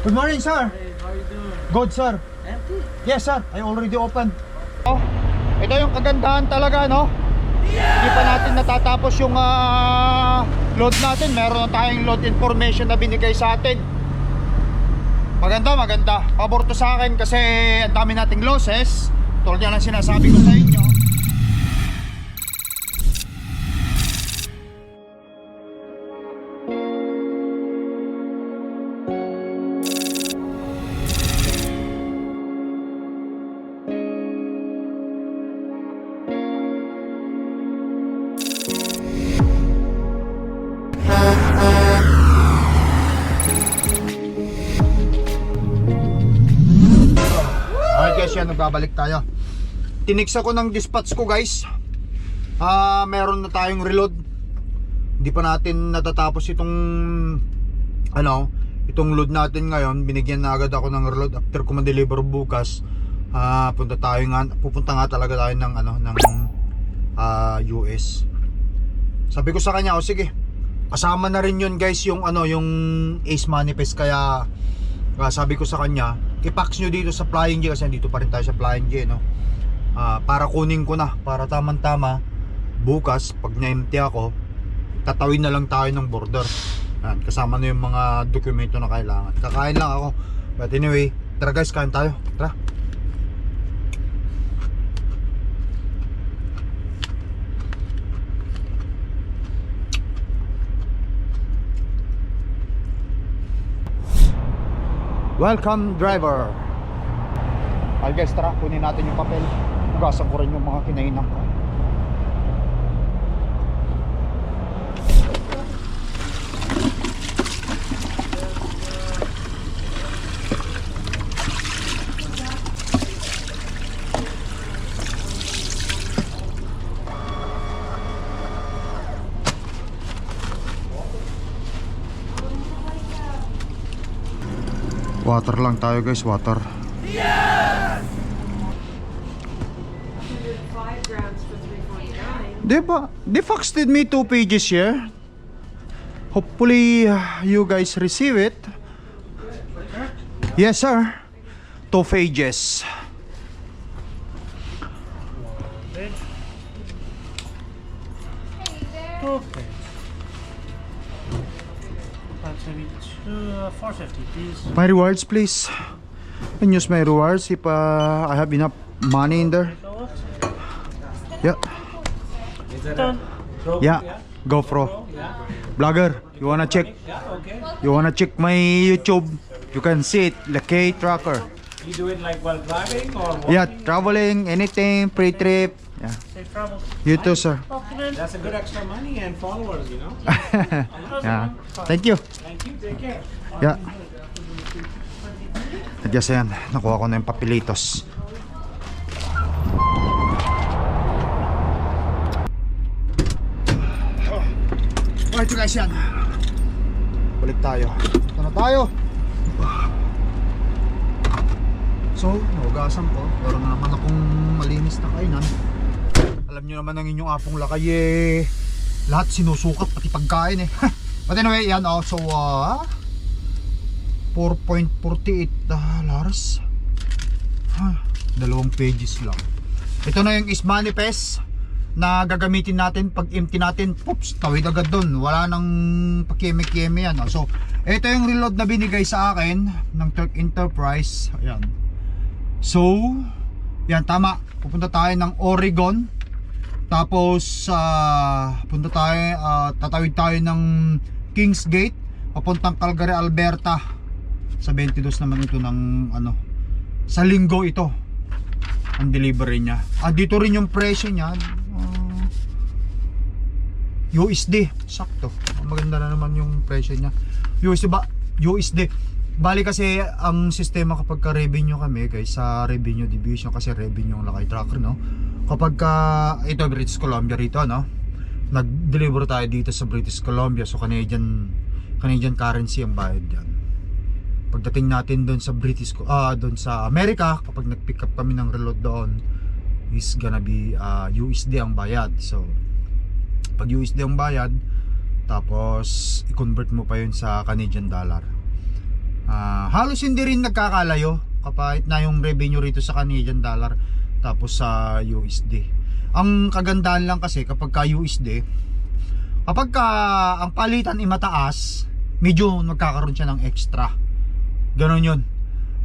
Good morning, sir. Hey, how you doing? Good, sir. Empty? Yes, sir. I already opened. Oh, ito yung kagandahan talaga, no? Hindi pa natin natatapos yung load natin. Meron na tayong load information na binigay sa atin. Maganda, maganda. Pabor to sa akin kasi ang dami nating losses. Tulad yan ang sinasabi ko sa inyo. Yan, nagbabalik tayo. Tinix ako ng dispatch ko, guys. Meron na tayong reload. Hindi pa natin natatapos itong itong load natin ngayon. Binigyan na agad ako ng reload after ko ma-deliver bukas. Pupunta nga talaga tayo ng US. Sabi ko sa kanya, sige. Kasama na rin 'yun, guys, yung yung Ace Manifest, kaya sabi ko sa kanya, i-packs nyo dito sa Flying J kasi dito pa rin tayo sa Flying J, no? Para kunin ko na, para tamang-tama bukas pag na-empty ako, tatawid na lang tayo ng border. Yan, kasama na yung mga dokumento na kailangan. Kakain lang ako. But anyway, tara guys, kain tayo. Tara. Welcome, driver. Ay guys, tara, kunin natin yung papel. Hugasan ko rin yung mga kinainang ko. Water lang tayo, guys, water. Yes! 5 grams for $3.49. Diba? They faxed me 2 pages here. Hopefully you guys receive it. Yes, sir. 2 pages. Okay. That's maybe 450, please. My rewards, please. And use my rewards if I have enough money in there. Yeah. Done. Yeah. GoPro. Vlogger, you wanna check? Yeah, okay. You wanna check my YouTube? You can see it, the K Tracker. You do it like while driving or walking? Yeah, traveling, anything, free trip. Yeah. Safe travels. You too, sir. That's a good extra money and followers, you know? Yeah. Thank you. Thank you. Take care. Yeah. Adjust yan. Nakuha ko na yung papelitos. Alright guys, yan. Balik tayo. Ito na tayo. So, nahugasan ko. Meron na naman akong malinis na kainan. Alam nyo naman ang inyong apong lakay lahat sinusukat, pati pagkain But anyway, yan also 4.48 dollars. 2 pages lang. Ito na yung Ace Manifest na gagamitin natin pag empty natin. Poops, tawid agad dun. Wala nang pakeme-keme yan. So, ito yung reload na binigay sa akin ng Turk Enterprise. Ayan. So, yan, tama. Pupunta tayo ng Oregon. Tapos punta tayo, tatawid tayo ng Kings Gate papuntang Calgary, Alberta. Sa 22 naman ito ng sa linggo ito ang delivery niya. Dito rin yung presyo niya, USD, sakto. Maganda na naman yung presyo niya. USD. Bali kasi ang sistema kapag ka revenue kami, guys, sa revenue division, kasi revenue ang lakay tracker, no? Kapag ito British Columbia rito, no? Nag-deliver tayo dito sa British Columbia, so Canadian currency ang bayad diyan. Pagdating natin doon sa doon sa America, kapag nag-pick up kami ng reload doon, is gonna be USD ang bayad. So pag USD ang bayad, tapos i-convert mo pa yun sa Canadian dollar. Halos hindi rin nagkakalayo kapait na yung revenue rito sa Canadian dollar tapos sa USD. Ang kagandahan lang kasi kapag ka USD, kapag ka ang palitan ay mataas, medyo nagkakaroon siya ng extra. Ganon yun.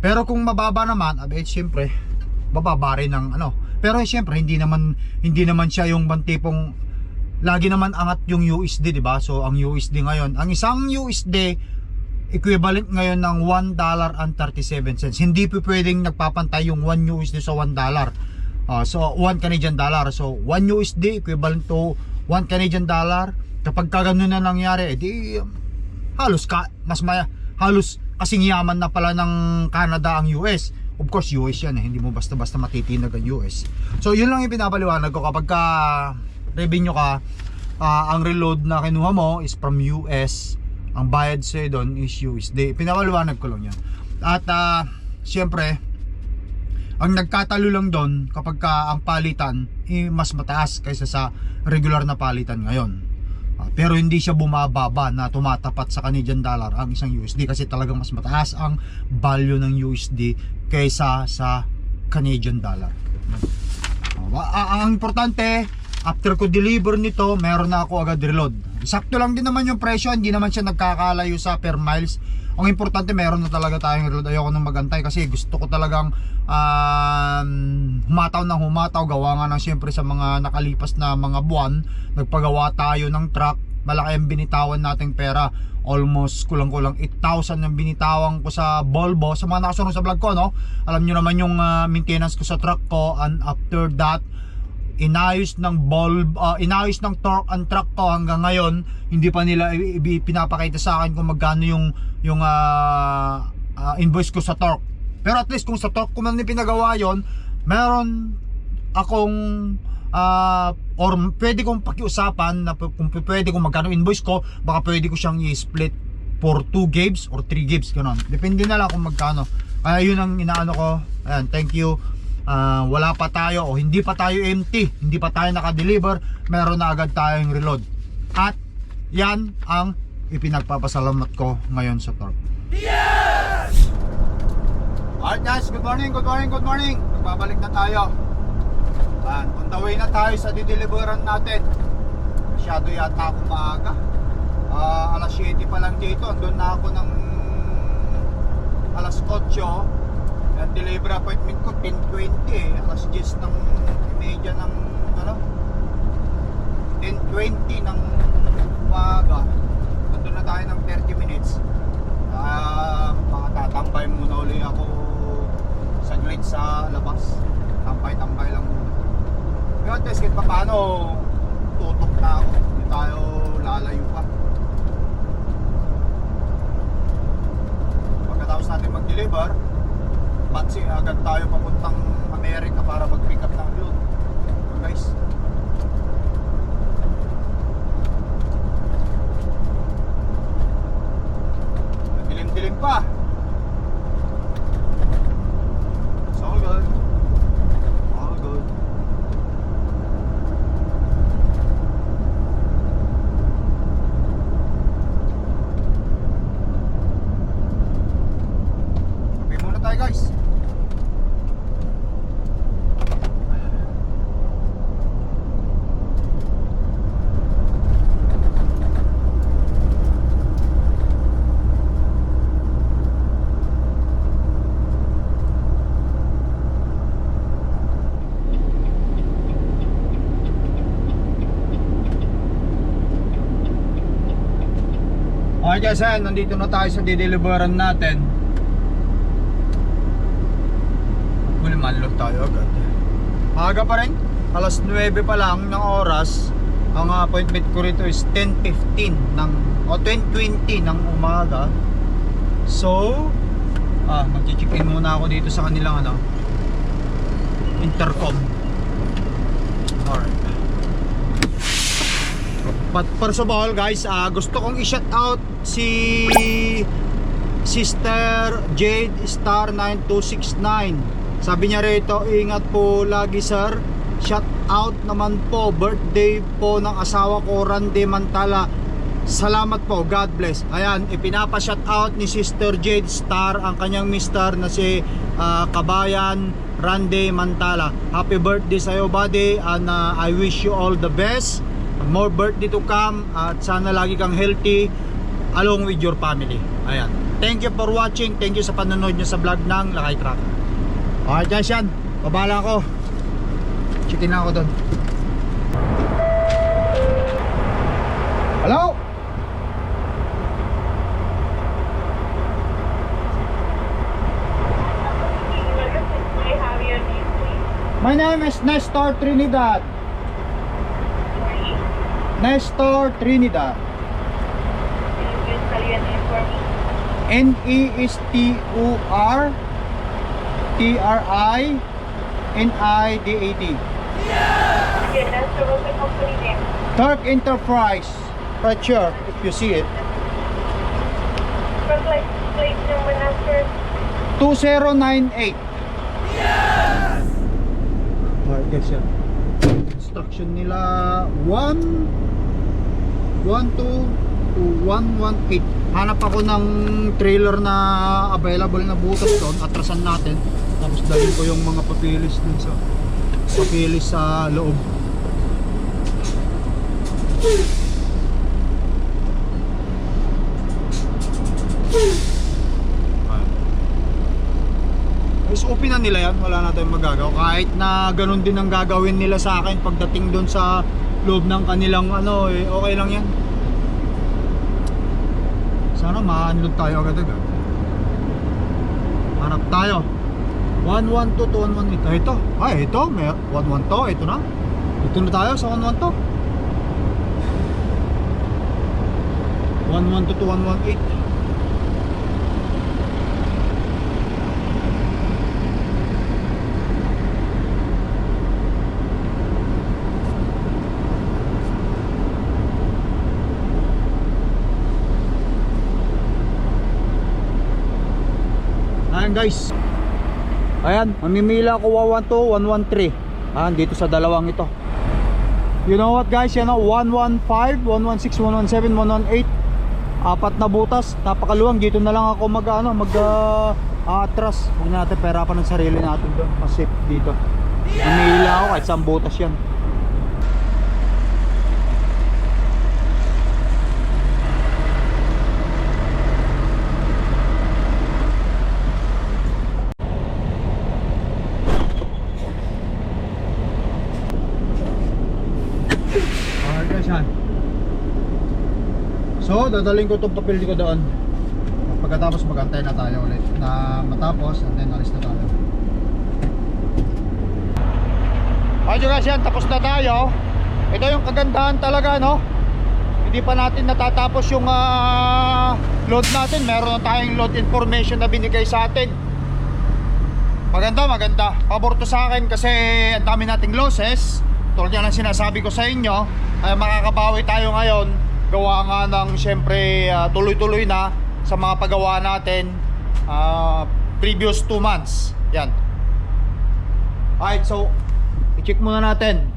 Pero kung mababa naman, siyempre bababa rin ng ano. Pero siyempre hindi naman siya yung bantipong lagi naman angat yung USD, di ba? So ang USD ngayon, ang isang USD equivalent ngayon ng $1.37. Hindi po pwedeng nagpapantay yung 1 USD sa $1. So 1 Canadian dollar. So 1 USD equivalent to 1 Canadian dollar. Kapag kaganoon na nangyari, edi halos kasing yaman na pala ng Canada ang US. Of course US yan hindi mo basta-basta matitinag ang US. So yun lang yung pinapaliwanag ko kapag ka revenue ka, ang reload na kinuha mo is from US, ang bayad sa'yo doon is USD. Pinapaliwanag ko lang yan. At siyempre ang nagkatalo lang doon kapag ka ang palitan mas mataas kaysa sa regular na palitan ngayon. Pero hindi siya bumababa na tumatapat sa Canadian dollar ang isang USD kasi talagang mas mataas ang value ng USD kaysa sa Canadian dollar. Ang importante, after ko deliver nito, meron na ako agad reload. Sakto lang din naman yung presyo, hindi naman siya nagkakalayo sa per miles. Ang importante, meron na talaga tayong reload. Ayoko nang magantay kasi gusto ko talagang humataw ng humataw. Gawa nga ng siyempre sa mga nakalipas na mga buwan, nagpagawa tayo ng truck. Malaki ang binitawan nating pera. Almost kulang-kulang 8,000 ang binitawan ko sa Volvo. Sa mga nakasunod sa vlog ko, no? Alam nyo naman yung maintenance ko sa truck ko. And after that, inayos ng torque ang truck ko hanggang ngayon. Hindi pa nila pinapakita sa akin kung magkano yung invoice ko sa torque. Pero at least kung sa torque ko man pinagawa yon, meron akong or pwede kong pakiusapan na kung pwede kong magkano invoice ko, baka pwede ko siyang i-split for 2 gigs or 3 gigs, gano'n. Depende na lang kung magkano. Kaya yun ang inaano ko. Ayan, thank you. Wala pa tayo o hindi pa tayo empty, hindi pa tayo naka-deliver, meron na agad tayong reload. At yan ang ipinagpapasalamat ko ngayon sa torque. Yes! Alright guys, good morning. Magbabalik na tayo. On the way na tayo sa dideliveran natin. Masyado yata ako maaga. Alas 7 pa lang dito. Andun na ako ng alas 8. Ang delivery appointment ko 10:20 alas 10 ng media ng 10:20 ng umaga. Andun na tayo ng 30 minutes. Makatambay muna uli ako saglit sa labas. Tambay lang muna. Pero at least kahit pa paano tutok na ako. Hindi tayo lalayo pa. Pagkatapos natin mag-deliver, pansin agad tayo papuntang Amerika para mag-pick up ng load. So guys, dilim-dilim pa. It's all good. All good. Sabi muna tayo guys. Okay guys, nandito na tayo sa dideliveran natin. Manlog tayo agad. Maaga pa rin, alas 9 pa lang ng oras. Ang appointment ko rito is 10:15 o 10:20 ng umaga. So mag-check-in muna ako dito sa kanilang intercom. Alright. But first of all guys, gusto kong i-shout out si Sister Jade Star 9269. Sabi niya rito, ingat po lagi sir. Shout out naman po, birthday po ng asawa ko, Rande Mantala. Salamat po, God bless. Ayan, ipinapa-shout out ni Sister Jade Star ang kanyang mister na si Kabayan Randy Mantala. Happy birthday sa iyo, buddy, and I wish you all the best. More birthday to come, at sana lagi kang healthy along with your family. Ayan. Thank you for watching. Thank you sa panonood nyo sa vlog ng Lakay Truck. Okay guys, yan. Babala ko. Chicken na ako doon. Hello? My name is Nestor Trinidad. Nestor Trinidad. Nestor Trinidad. Okay, that's the company name. Turk Enterprise. Right here, if you see it. First plate number number 2098. Alright guys, yan. Instruction nila 112 to 118. Hanap ako ng trailer na available na butas doon. Atrasan natin. Tapos dalhin ko yung mga papilis dun sa loob. SOP na nila yan, wala na tayong magagawa. Kahit na ganun din ang gagawin nila sa akin pagdating doon sa loob ng kanilang ano, okay lang yan. Sana ma-unload tayo agad-agad. Hanap tayo 112 to 118. Ito, ito may 112, ito na. Ito na tayo sa 112. 112 to 118. Ayan guys. Ayan, mamimila ako 112, 113. Ayan, dito sa dalawang ito. You know what guys, yan o, 115, 116, 117, 118. Apat na butas, napakaluwang. Dito na lang ako atras. Huwag natin perapan ng sarili natin doon. Mas safe dito. Mamimila ako kahit isang butas yan. So, dadaling ko itong papel ko doon. Pagkatapos magantay na tayo ulit na matapos, and then alis na tayo. Okay guys, yan, tapos na tayo. Ito yung kagandahan talaga, no? Hindi pa natin natatapos yung load natin. Meron na tayong load information na binigay sa atin. Maganda. Pabor to sa akin kasi ang dami nating losses. Tulad yan ang sinasabi ko sa inyo, ay makakabawi tayo ngayon. Gawa nga ng syempre tuloy-tuloy na sa mga paggawa natin previous 2 months. Yan. Alright, so i-check muna natin.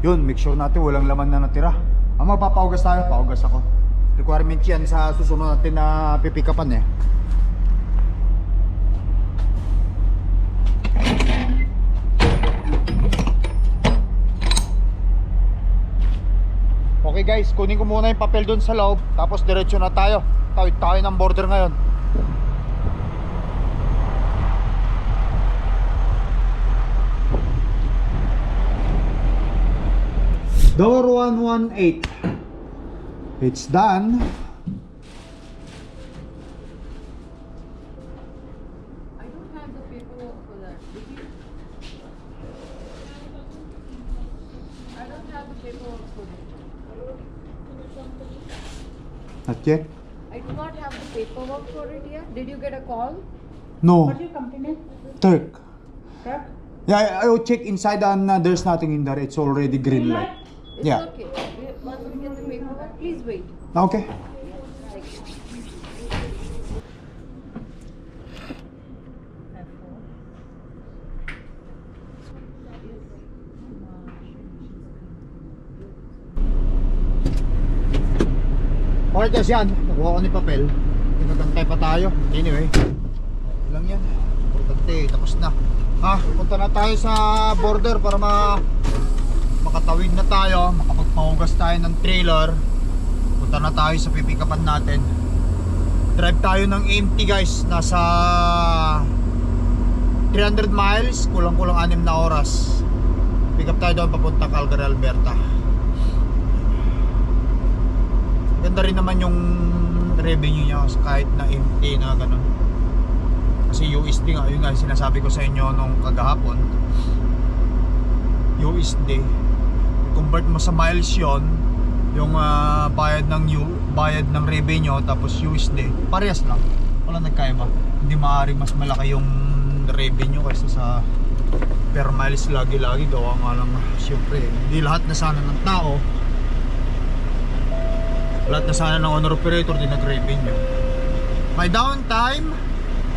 Yun, make sure natin walang laman na natira. Magpapahugas tayo, pahugas ako. Requirement yan sa susunod natin na pipikapan eh. Okay guys, kunin ko muna yung papel doon sa loob. Tapos diretso na tayo. Tawid tayo ng border ngayon. Door 118. It's done. I don't have the paperwork for that. Did you? I don't have the paperwork for it. Not yet? I do not have the paperwork for it yet. Did you get a call? No. What's your company name? Turk. Truck? Yeah, I will check inside and there's nothing in there. It's already green light. It's Yeah. okay. Once we get the paperwork, please wait. Okay. Okay guys, yan. Nakuha ko ni papel. Pinagantay pa tayo. Anyway, okay lang yan. Importante, tapos na. Punta na tayo sa border para makatawid na tayo. Makapagpahugas tayo ng trailer. Punta na tayo sa pipikapan natin. Drive tayo ng empty guys. Nasa 300 miles. Kulang-kulang 6 na oras. Pick up tayo doon papunta Calgary, Alberta. Ganda rin naman yung revenue niya kahit na empty na ganun. Kasi USD nga, yun nga sinasabi ko sa inyo nung kagahapon. USD. Convert mo sa miles yon, yung bayad ng revenue tapos USD, parehas lang. Wala nagkaiba. Hindi maaaring mas malaki yung revenue kaysa sa per miles lagi-lagi. Gawa nga lang, syempre hindi lahat na sana ng tao, lahat na sana ng owner operator din nag-revenue. May downtime,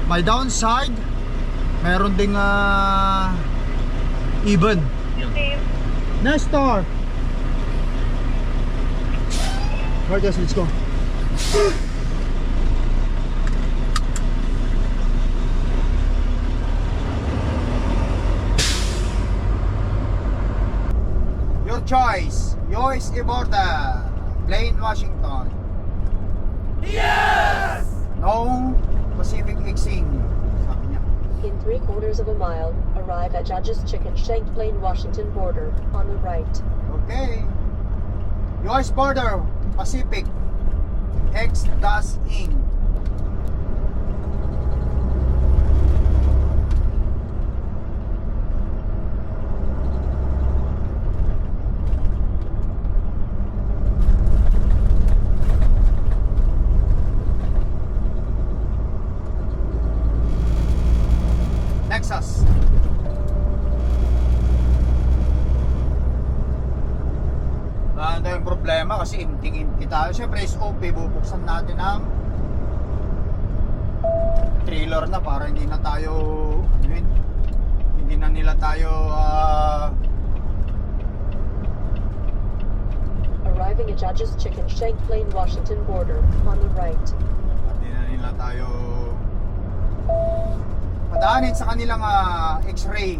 may downside, meron ding even. Steve. Nestor! Alright guys, let's go. Your choice. Yours is border. Plain Washington. Yes! No Pacific Exing. Sabi niya. In 3/4 of a mile, arrive at Judge's Chicken Shank Plain, Washington border on the right. Okay. US border, Pacific. X-Ing. Nexus. Wala tayong problema kasi empty tayo. Siyempre SOP, bubuksan natin ang trailer na para hindi na tayo hindi na nila tayo Arriving at Judge's Chicken Shank Plain, Washington border on the right. hindi na nila tayo padaanin sa kanilang x-ray.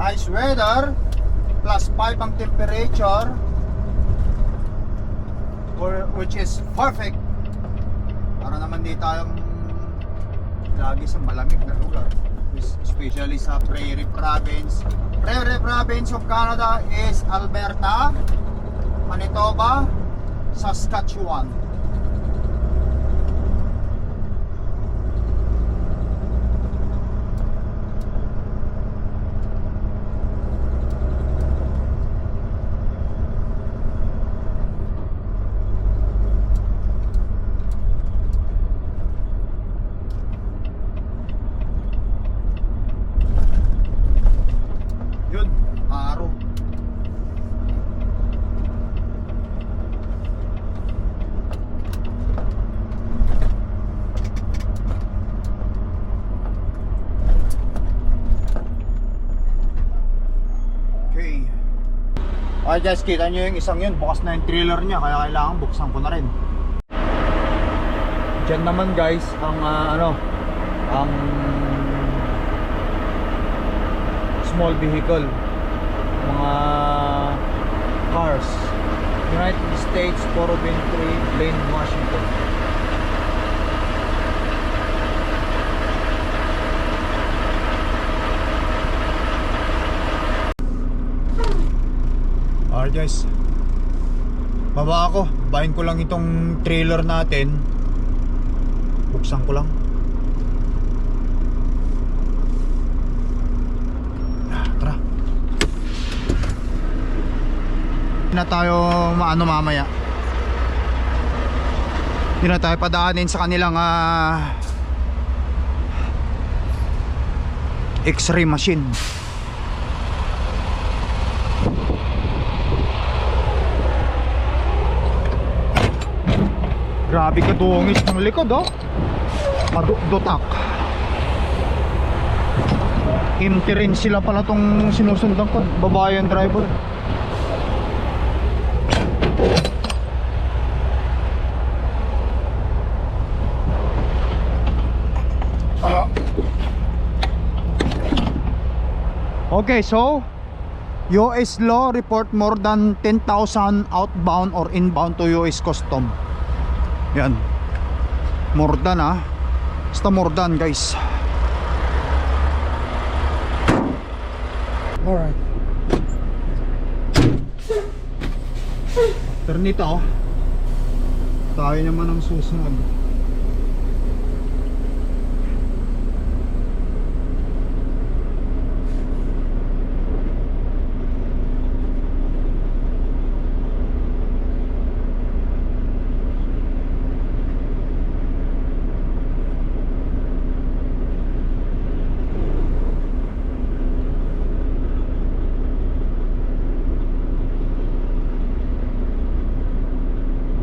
Nice weather, +5 ang temperature, which is perfect para naman di tayong lagi sa malamig na lugar, especially sa Prairie Province. Prairie Province of Canada is Alberta, Manitoba, Saskatchewan. Yun, araw. Okay. Okay guys, kita nyo yung isang yun. Bukas na yung trailer niya, kaya kailangan buksan ko na rin. Diyan naman guys, ang ang small vehicle, mga cars. United States 403 Plain, Washington. Alright guys, baba ako. Bahin ko lang itong trailer natin. Buksan ko lang. Tara. Hindi na tayo maano mamaya. Hindi na tayo padaanin sa kanilang X-ray machine. Grabe ka dungis ng likod, oh. Madukdutak. Empty rin sila pala tong sinusundan ko. Babae yung driver. Okay, so US law report more than 10,000 outbound or inbound to US custom. Yan. More than basta more than, guys. Alright. After nito, tayo naman ang susunod.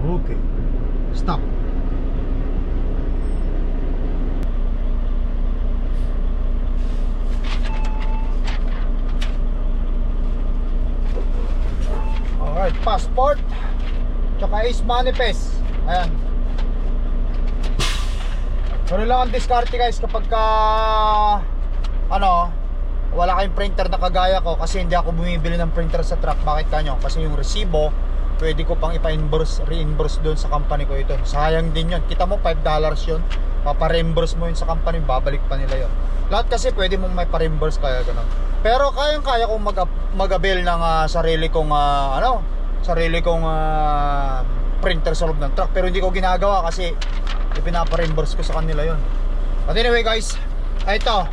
Okay. Stop. Alright, passport tsaka is manifest. Ayan. Pero lang ang diskarte, guys, kapag wala kayong printer na kagaya ko, kasi hindi ako bumibili ng printer sa truck. Bakit kanyo? Kasi yung resibo pwede ko pang reimburse doon sa company ko ito. Sayang din yun. Kita mo, $5 yun. Papa-reimburse mo yun sa company, babalik pa nila yun. Lahat kasi pwede mong may pa-reimburse, kaya ganun. Pero kayang-kaya kong mag-avail ng sarili kong printer sa loob ng truck. Pero hindi ko ginagawa kasi ipinapa-reimburse ko sa kanila yun. But anyway, guys, ito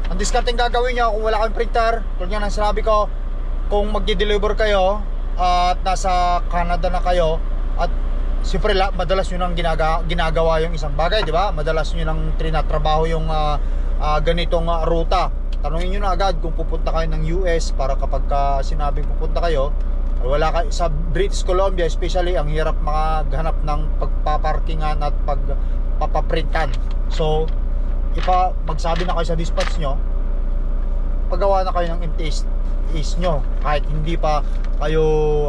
ang discarding gagawin nyo kung wala kayong printer. Tulad nga ng sinabi ko, kung magdi-deliver kayo at nasa Canada na kayo, at siyempre madalas nyo nang ginagawa yung isang bagay, di ba? Madalas nyo nang trinatrabaho yung ganitong ruta. Tanungin nyo na agad kung pupunta kayo ng US, para kapag sinabing pupunta kayo, wala kayo sa British Columbia especially, ang hirap maghanap ng pagpaparkingan at pagpapaprintan. So magsabi na kayo sa dispatch nyo, paggawa na kayo ng MTS nyo, kahit hindi pa kayo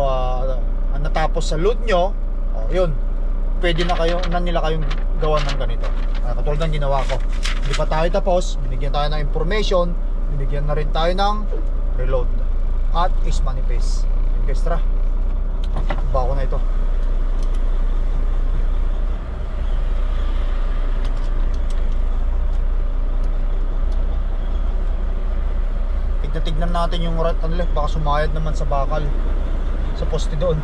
natapos sa load nyo, yun, pwede na nila kayong gawa ng ganito. Katulad ng ginawa ko, hindi pa tayo tapos, binigyan tayo ng information, binigyan na rin tayo ng reload at is manifest. Extra bako na ito. Tignan natin yung right and left, baka sumayad naman sa bakal sa poste doon.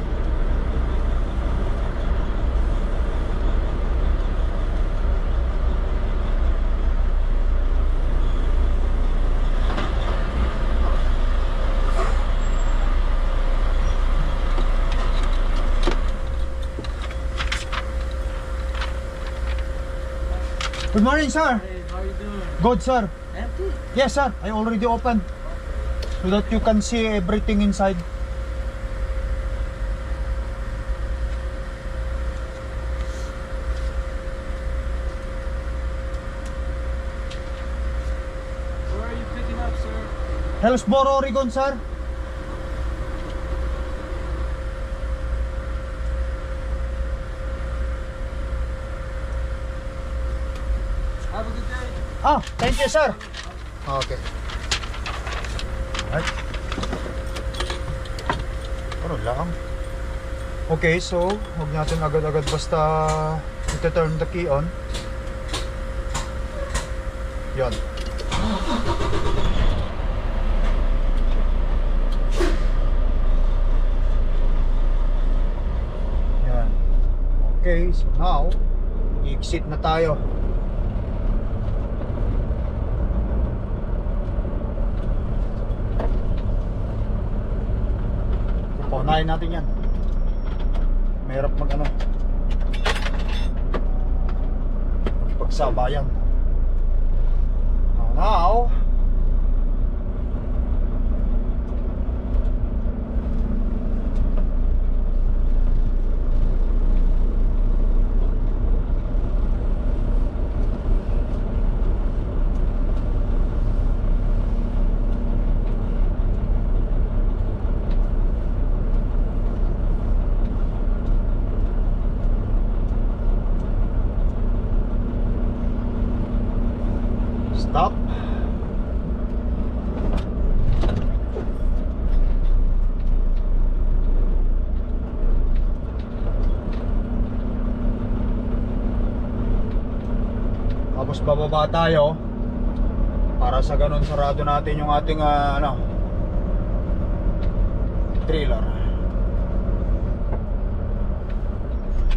Good morning, sir. Hey, how you doing? Good, sir. Empty? Yes, sir. I already opened so that you can see everything inside. Where are you picking up, sir? Hillsboro, Oregon, sir. Have a good day. Thank you, sir. Okay. Right. Ano lang. Okay, so huwag natin agad-agad basta ito-turn the key on. Yan. Yan. Okay, so now i-exit na tayo. Paunahin natin yan. Mahirap mag ano. Pagsabayan. Now, stop. Tapos bababa tayo para sa ganun sarado natin yung ating trailer.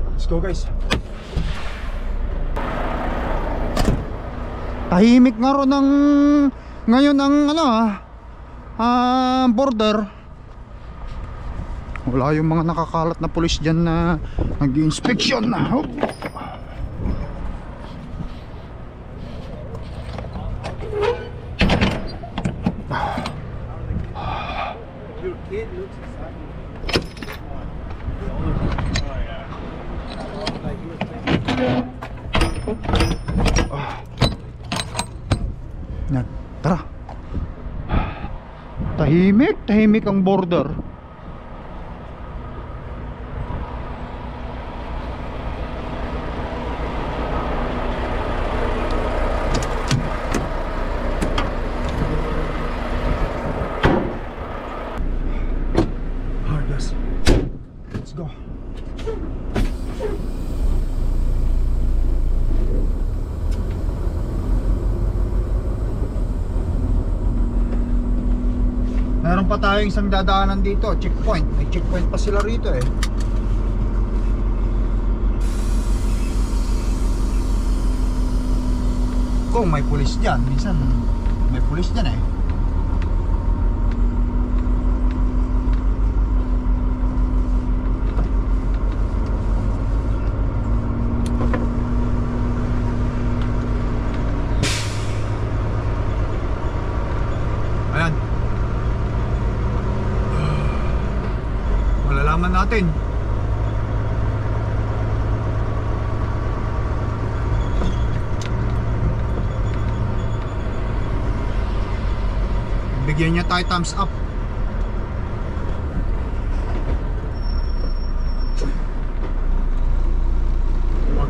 Let's go guys. Tahimik nga ron ng ngayon ang border. Wala yung mga nakakalat na pulis dyan na nag-inspection na. Your kid looks exactly like he was playing. Tara. Tahimik ang border. Alright guys, let's go. Meron pa tayong isang dadaanan dito, checkpoint. May checkpoint pa sila rito eh. Kung may pulis dyan, minsan may pulis dyan eh. Ayan. Malalaman natin. Bigyan niya tayo thumbs up.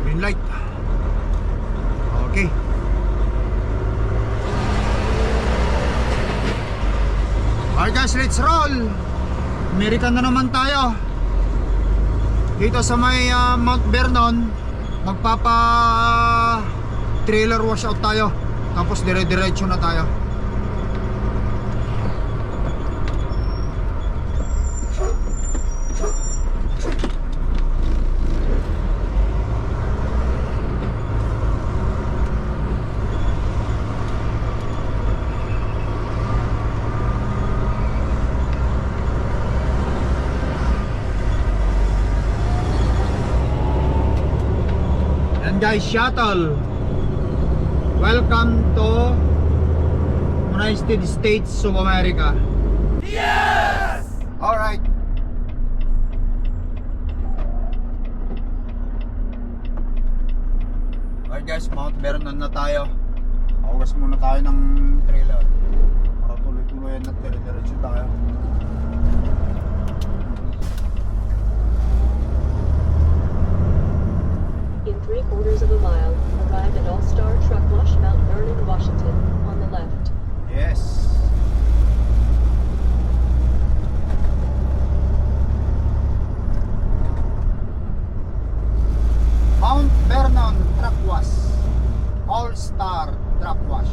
Green light. Okay. Alright guys, let's roll. American na naman tayo. Dito sa may Mount Vernon, magpapa trailer washout tayo. Tapos dire-diretso na tayo. Guys, shuttle. Welcome to United States of America. Yes! Alright. Alright guys, Mount Vernon na tayo. Awas muna tayo ng trailer para tuloy-tuloy na dire-diretso tayo. In 3/4 of a mile, arrive at All-Star Truck Wash, Mount Vernon, Washington, on the left. Yes. Mount Vernon Truck Wash. All-Star Truck Wash.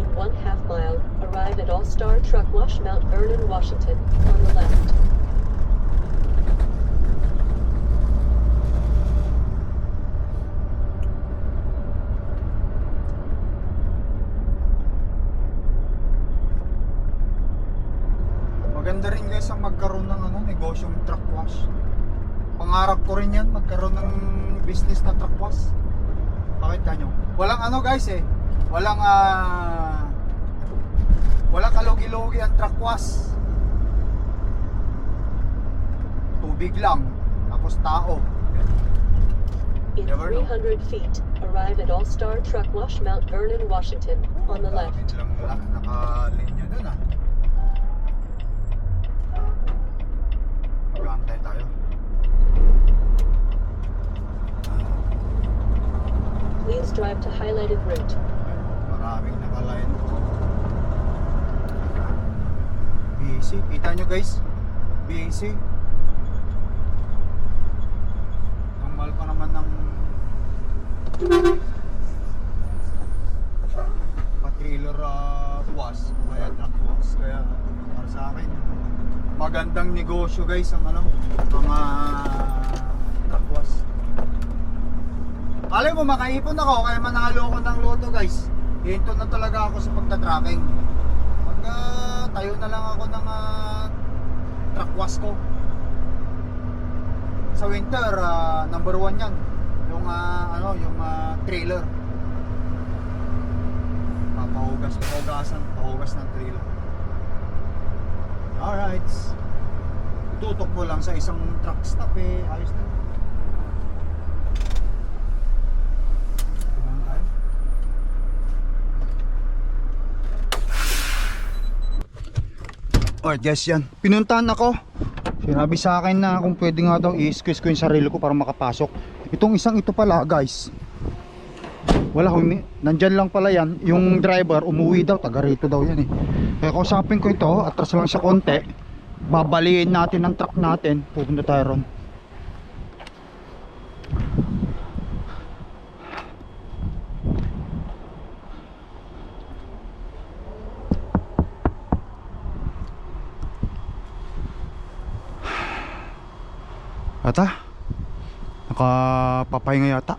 In 1/2 mile, arrive at All-Star Truck Wash, Mount Vernon, Washington, on the left. Maganda rin guys ang magkaroon ng negosyong truck wash. Pangarap ko rin yan, magkaroon ng business na truck wash. Bakit kanyo? Walang guys walang walang kalugi-lugi ang truck wash. Tubig lang, tapos tao. In Never know. 300 feet, arrive at All-Star Truck Wash, Mount Vernon, Washington, on the left. Lang nakalinya dun Magantay tayo. Please drive to highlighted route. Maraming nakaline. Busy. Kita nyo guys? Busy. Ang mahal ko naman ng pa-trailer wash. Kaya truck wash. Kaya para sa akin magandang negosyo guys ang truck wash. Alam mo, makaipon ako kaya manalo ako ng loto guys. Hinto na talaga ako sa pagta-tracking. Pagka tayo na lang ako ng truck wash ko. Sa winter, number 1 yan. Yung trailer. Pahugas ng trailer. Alright. Tutok mo lang sa isang truck stop ayos na. Alright guys, yan. Pinuntahan ako. Sinabi sa akin na kung pwede nga daw i-squeeze ko yung sarili ko para makapasok. Itong isang ito pala guys, wala, nandyan lang pala yan. Yung driver umuwi daw, taga rito daw yan Kaya kausapin ko ito, atras lang siya konti. Babaliin natin ang truck natin. Pupunta tayo ron. Ata, nakapapahinga yata.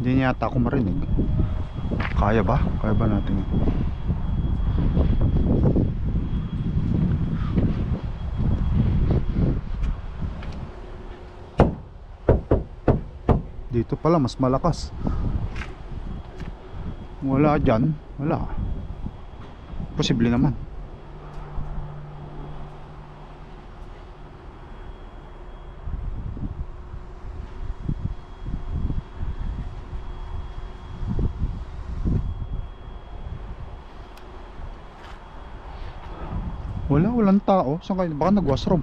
Hindi niya yata ako marinig. Kaya ba? Kaya ba natin? Dito pala mas malakas. Wala dyan. Wala. Posible naman. Walang tao. Saan kayo? Baka nag-washroom.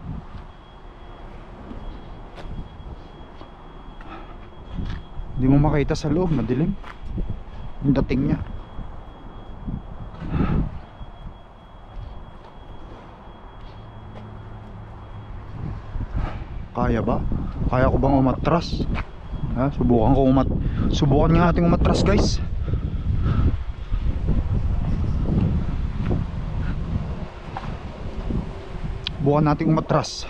Hindi mo makita sa loob, madilim. Yung dating niya. Kaya ba? Kaya ko bang umatras? Subukan nga natin umatras guys. Subukan natin umatras.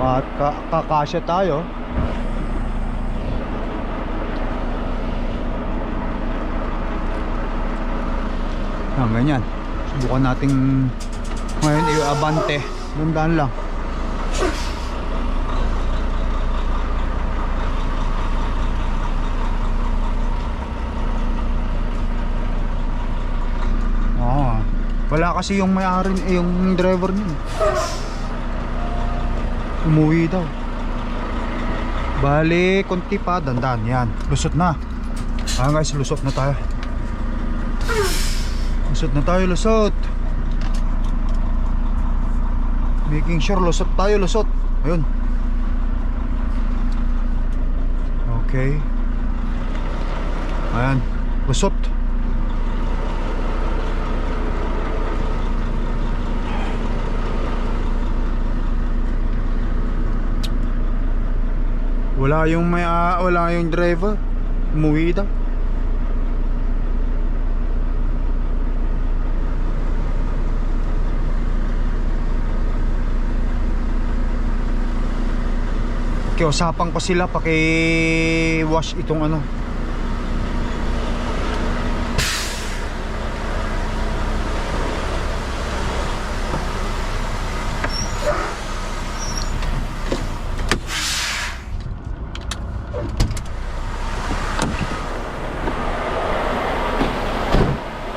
At kakasya tayo. Ganyan. Subukan nating ngayon i-abante. Dandaan lang. Wala kasi yung may-ari, yung driver niya. Umuwi daw. Bali, konti pa, dandan. Yan, lusot na. Guys, lusot na tayo. Lusot. Making sure lusot tayo, lusot. Ayun. Okay. Ayan, lusot. Wala yung wala yung driver. Umuwi daw. Usapan ko sila paki-wash itong ano.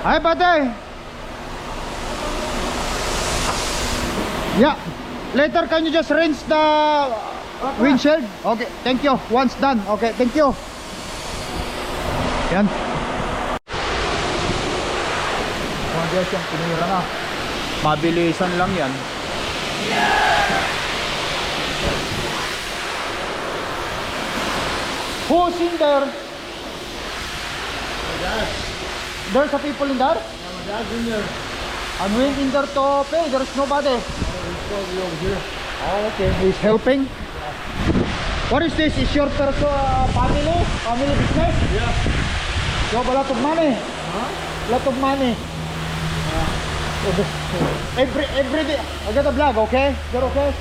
Hi, buddy. Yeah. Later, can you just rinse the windshield? Okay, thank you. Once done. Okay, thank you. Yan. Mga guys, yung pinira na. Mabilisan lang yan. Who's in there? There's a people in there? Yeah, my dad's in there. I'm waiting in there to pay. There's nobody. He's probably over here. Oh, okay. He's helping. What is this? Is your family? Family business? Yeah. You have a lot of money. Huh? Lot of money. Every day. I got a vlog, okay? You're okay?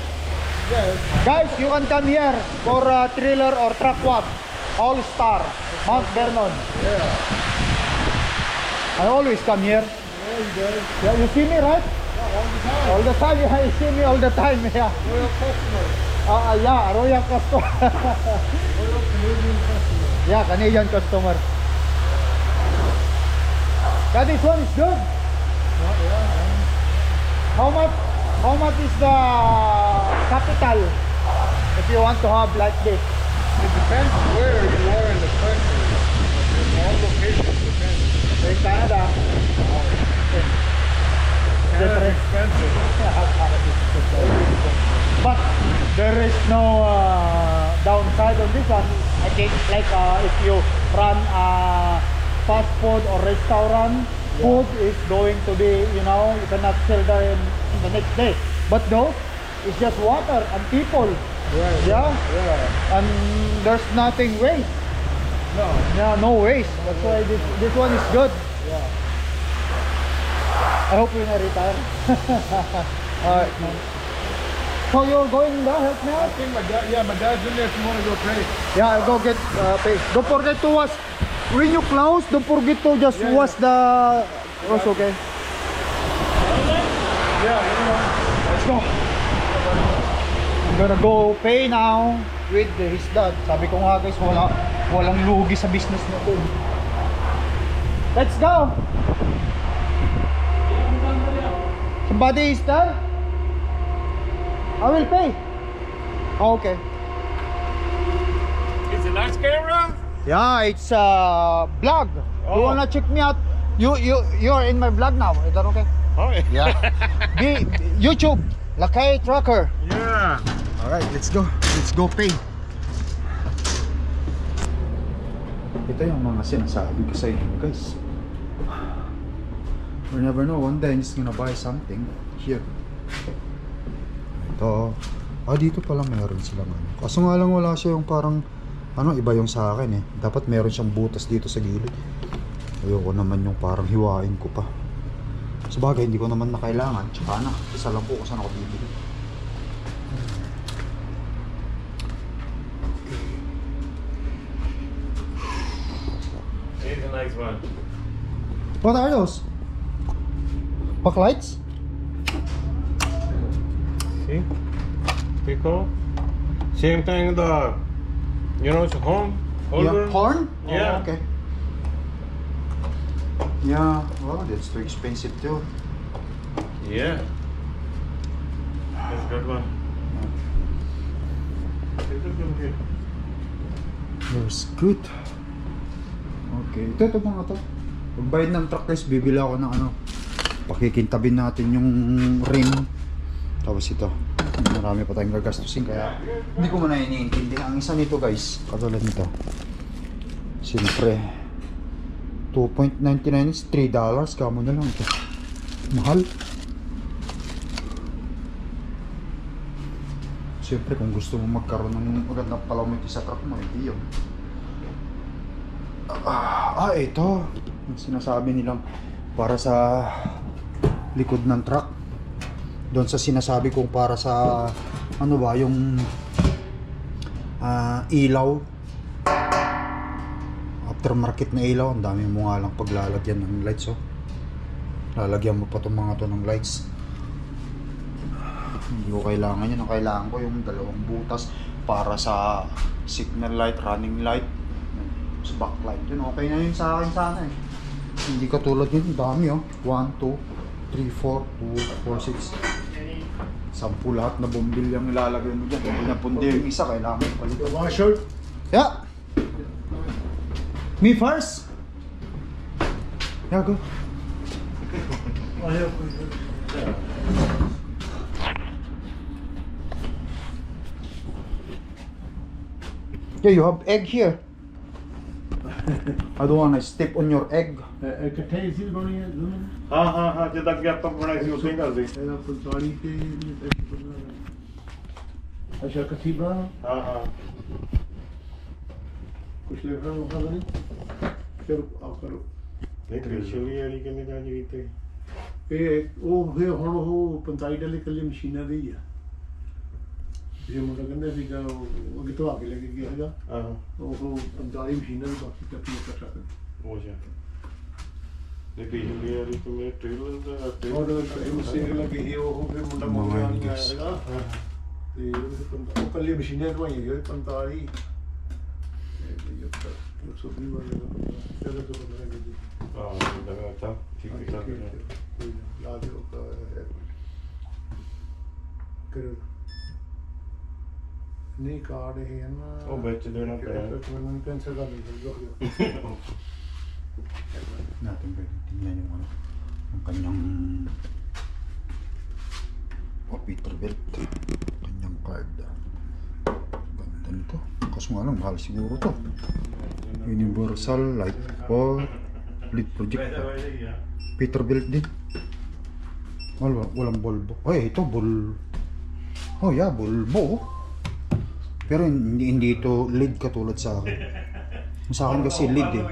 Yeah. Guys, you can come here for trailer or truck walk. All Star, Mount Vernon. Yeah. I always come here. Yeah, you guys. Yeah, you see me, right? Yeah, all the time. All the time, yeah, you see me all the time. Yeah. Loyal customer. Yeah, Royal customer. Loyal Canadian customer. Yeah, Canadian customer. Yeah, this one is good. Yeah. How much is the capital if you want to have like this? It depends where you are in the country. In all locations depends. In Canada, Canada's expensive. but there is no downside on this one. I think like if you run a fast food or restaurant, food is going to be, you know, you cannot sell there in the next day. But those, it's just water and people. Right. Yeah, Yeah. and there's nothing waste. No. Yeah, no waste. That's why this one is good. Yeah. I hope you're not retire. Alright, man. So you're going there, help me I out? think my dad's in there if you want to go pray. Yeah, I'll go get pay. Don't forget to wash. When you close, don't forget to just wash the rose, okay? Yeah, you know. Let's go. I'm gonna go pay now with his dad. Sabi ko nga guys, walang lugi sa business na to. Let's go. Somebody is there? I will pay. Oh, okay. It's a nice camera. Yeah, it's a vlog. You Oh. wanna check me out? You're in my vlog now. Is that okay? Oh Yeah. YouTube, Lakay Trucker. Yeah. Alright, let's go. Let's go pay. Ito yung mga sinasabi ko sa inyo, guys. You never know, one day I'm just gonna buy something here. Ito. Dito pala meron silang ano. Kaso nga lang wala siya yung parang iba yung sa akin eh. Dapat meron siyang butas dito sa gilid. Ayoko naman yung parang hiwain ko pa. Sabagay, hindi ko naman na kailangan. Tsaka na, isa lang po kung saan ako bibili. Here's a nice one. What are those? Backlights? See? Pretty cool. Same thing the, it's a horn. Yeah, horn? Yeah. Oh, okay. Yeah, well, that's too expensive too. Yeah. That's a good one. That's good. Okay, ito mga to. Pagbayad ng truck guys, bibili ako ng pakikintabin natin yung rim. Tapos ito, marami pa tayong gagastusin kaya hindi ko muna iniintindi. Ang isa nito guys, katulad nito. Siyempre, 2.99 is $3. Kamo na lang ito. Mahal. Siyempre, kung gusto mo magkaroon ng magandang kilometer sa truck mo, hindi yun. Ito. Yung sinasabi nilang para sa likod ng truck. Doon sa sinasabi kong para sa, ano ba, yung ilaw. Aftermarket na ilaw. Ang dami mo nga lang paglalagyan ng lights, oh. Lalagyan mo pa itong mga to ng lights. Hindi ko kailangan yun. Ang kailangan ko yung dalawang butas para sa signal light, running light, sa backlight. Yun, okay na yun sa akin sana eh. Hindi katulad yun. Ang dami, oh. 1, 2, 3, 4, 2, 4, 6. 10 lahat na bumbilyang ilalagay mo dyan. Hindi na pundi yung isa. Kailangan mo palit. You want a shirt? Yeah. Me first. Yeah, go. Yeah, you have egg here. I don't wanna step on your egg. ਇਕੱਠੇ ਹੀ ਸੀ ਬਣੀ ਹੈ ਦੋਨੋਂ ਹਾਂ ਜਿੱਦਾਂ ਕਿ ਆਪਾਂ ਬਣਾਈ ਸੀ ਉਸੇ ਹੀ ਕਰਦੇ ਇਹਦਾ ਫੁਲਕਾਰੀ ਤੇ ਅੱਛਾ ਕੱਥੀ ਬਣਾ ਹਾਂ ਕੁਛ ਲਿਖਣਾ ਹੋਗਾ ਨਹੀਂ ਚਲੋ ਆਪ ਕਰੋ ਨਹੀਂ ਪਿਛਲੀ ਵਾਲੀ ਕਿੰਨੇ ਚਾਹੀਦੀ ਤੇ ਇਹ ਉਹ ਫਿਰ ਹੁਣ ਉਹ 45 ਵਾਲੀ ਕੱਲੀ ਮਸ਼ੀਨਾਂ ਦੀ ਹੀ ਆ ਜੇ ਮੁੰਡਾ ਕਹਿੰਦਾ ਸੀਗਾ ਉਹ ਅੱਗੇ ਤੋਂ ਆ ਕੇ ਲੈ ਕੇ ਗਿਆ ਹੈਗਾ ਹਾਂ ਉਹ 45 ਮਸ਼ੀਨਾਂ ਦੀ ਬਾਕੀ ਕੱਪੀ ਕਰ ਸਕਦੇ ਉਹ ਜਾ ਨਹੀਂ ਪਿਛਲੀ ਵਾਲੀ ਤੇ ਮੇਰੇ ਟ੍ਰੇਲਰ ਦਾ ਔਰ ਇਹ ਸਿੰਗਲ ਲੱਗੀ ਸੀ ਉਹ ਫਿਰ ਮੁੰਡਾ ਮੋਗਾ ਨਹੀਂ ਆਇਆ ਹੈਗਾ ਤੇ ਉਹ ਕੱਲੀ ਮਸ਼ੀਨਾਂ ਦਵਾਈਆਂ ਗਏ 45 ਇਹ ਸੁਭੀ ਵਾਲੇ ਦਾ ਚਲੋ ਤੋਂ ਬਣਾ ਕੇ ਜੀ ਹਾਂ ਤਾਂ ਠੀਕ ਹੈ ਲਾ ਦਿਓ ਕਰੋ ਨਹੀਂ ਕਾਰਡ ਇਹ ਹੈ ਨਾ ਉਹ ਵਿੱਚ ਦੇਣਾ ਪਿਆ ਮੈਨੂੰ ਕੈਂਸਲ ਕਰ ਦਿਓ Natin pwede tingnan yung ano, yung kanyang Peterbilt, kanyang card. Ganda nito. Kaso nga lang, mahal siguro to. Universal Light for Lead Project. Peterbilt din. Walang Volvo. Ay, ito Oh yeah, Volvo. Pero hindi ito lead katulad sa akin. Sa akin kasi lead eh.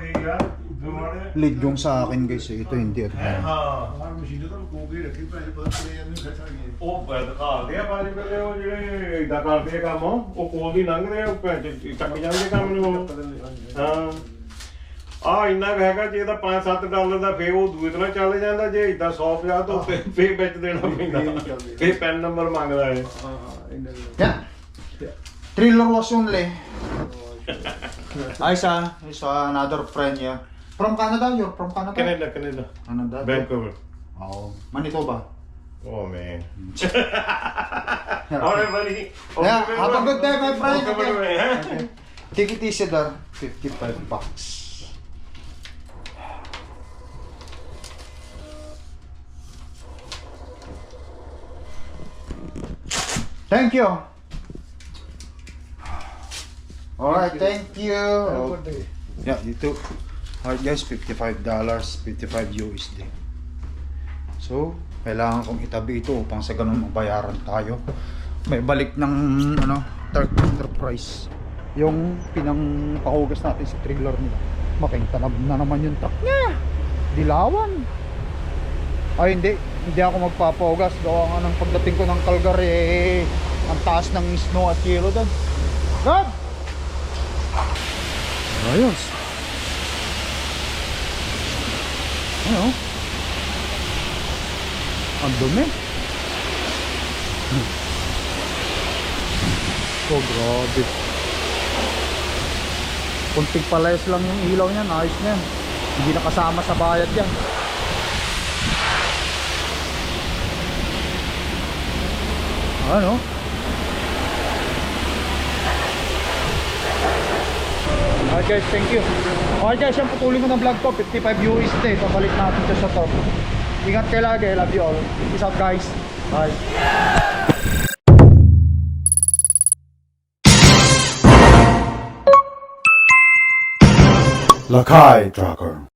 Lead yung sa akin guys eh. Ito hindi. ਹਾਂ ਮਸ਼ੀਨਾਂ ਤਾਂ ਕੋ ਕੇ ਰੱਖੀ ਪੈਸੇ ਬਦਲ ਕੇ ਜਾਂਦੇ ਖਰਚ ਆ ਗਏ ਉਹ ਦਿਖਾਉਂਦੇ ਆ ਬਾਜੀ ਵੇਲੇ ਉਹ ਜਿਹੜੇ ਇਦਾਂ ਕਰਦੇ ਆ ਕੰਮ ਉਹ ਕੋਲ ਦੀ ਲੰਘਦੇ ਆ ਚੱਕ ਜਾਂਦੇ ਕੰਮ ਨੂੰ ਹਾਂ ਆ ਇੰਨਾ ਕੁ ਹੈਗਾ ਜੇ ਇਹਦਾ 5-7 ਡਾਲਰ ਦਾ ਫੇ ਉਹ ਦੂਏ ਤਰ੍ਹਾਂ ਚੱਲ ਜਾਂਦਾ ਜੇ ਇਦਾਂ 150 ਤੋਂ ਫੇ ਵਿੱਚ ਦੇਣਾ ਪੈਂਦਾ ਫੇ ਪੈਨ ਨੰਬਰ ਮੰਗਦਾ ਹੈ ਹਾਂ ਇਹਨਾਂ ਦੇ Yeah. Trailer was only. It's another friend yeah. From Canada, you're from Canada? Canada Canada. Vancouver Oh, Manitoba. Oh man. Alright buddy. Yeah, have a good day my friend. Okay. Okay. Take it easy there. $55. Thank you. Alright, thank you. Yeah, you too. Alright guys, $55, 55 USD. So, kailangan kong itabi ito upang sa ganun mabayaran tayo. May balik ng Turk Enterprise. Yung pinangpahugas natin sa trailer nila. Makintanab na naman yung truck niya. Dilawan. Ay hindi ako magpapahugas. Gawa nga ng pagdating ko ng Calgary, ang taas ng snow at yelo doon. God! Ayos. Ano? Ang dumi. Oh, grabe. Kunting palayas lang yung ilaw niya. Ayos na yan. Hindi nakasama sa bayad yan. Ano? Alright guys, thank you. Alright guys, yan putulin ko ng vlog to. 55 USD. Pabalik natin ito sa top. Ingat kayo lagi. Love you all. Peace out guys. Bye. Lakay Tracker.